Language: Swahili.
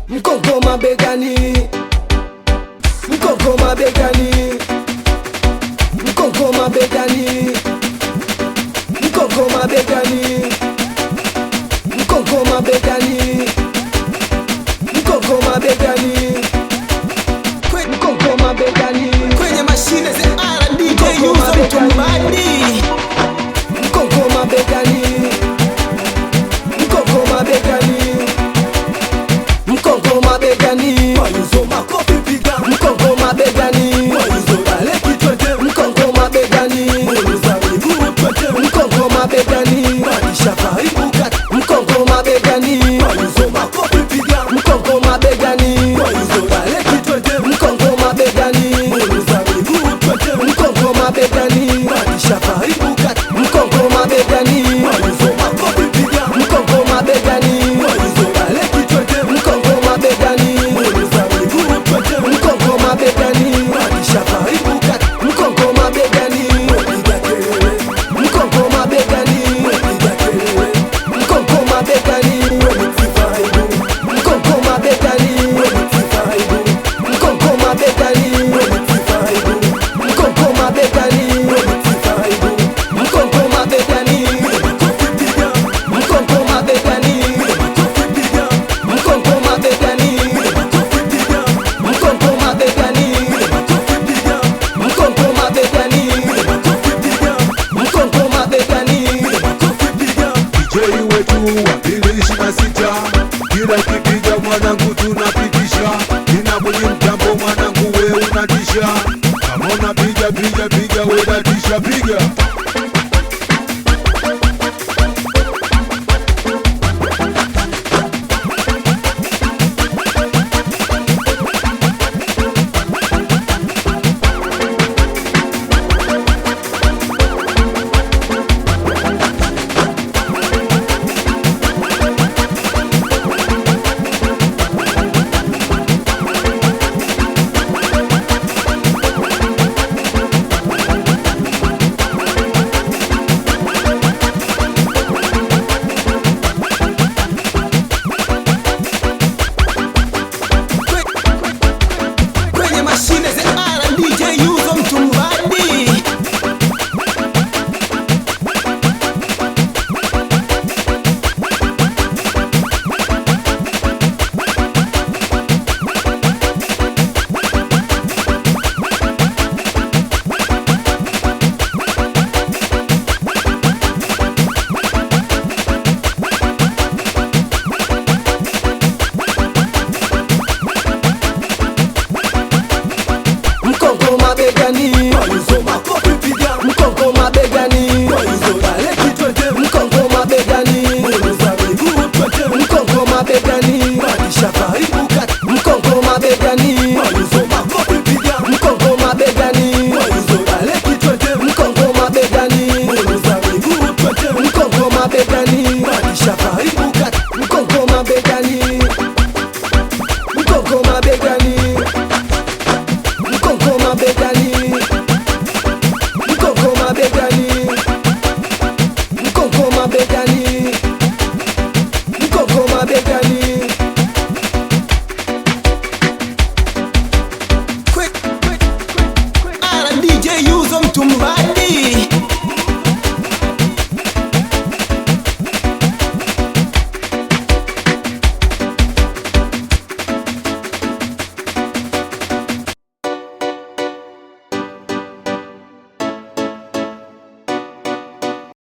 Mkongo mabegani, mkongo mabegani, mkongo mabegani, mkongo mabegani, mkongo mabegani, mkongo mabegani, mkongo mabegani. Kwenye mashine za RDJ Yuzo Mtumbadi. Mkongo mabegani, mkongo mabegani, mkongo mabegani, Yuzo makofi piga. Mkongo mabegani, Yuzo baleki twende. Mkongo mabegani, Yuzo miguu twende. Mkongo mabegani, Maisha karibu kati. Mkongo mabegani, Yuzo makofi piga. Mkongo mabegani, Yuzo baleki twende. Mkongo mabegani, Yuzo miguu twende. Mkongo mabegani, Maisha karibu kati. Mkongo mabegani, Yuzo makofi piga. Mkongo mabegani, Yuzo baleki twende. Mkongo mabegani, Yuzo miguu twende. Mkongo mabegani, Maisha karibu kati. Mkongo mabegani, Piga kelele. Mkongo mabegani, Piga kelele. Mkongo mabegani, mkongo mabegani, mkongo mabegani, mkongo mabegani, mkongo mabegani, mkongo mabegani, mkongo mabegani, mkongo mabegani, mkongo mabegani, mkongo mabegani. DJ wetu wa 2026, kila kipiga mwanangu tunapitisha, nina kwenye mtambo mwanangu we unatisha, kama unapiga piga piga we datisha piga.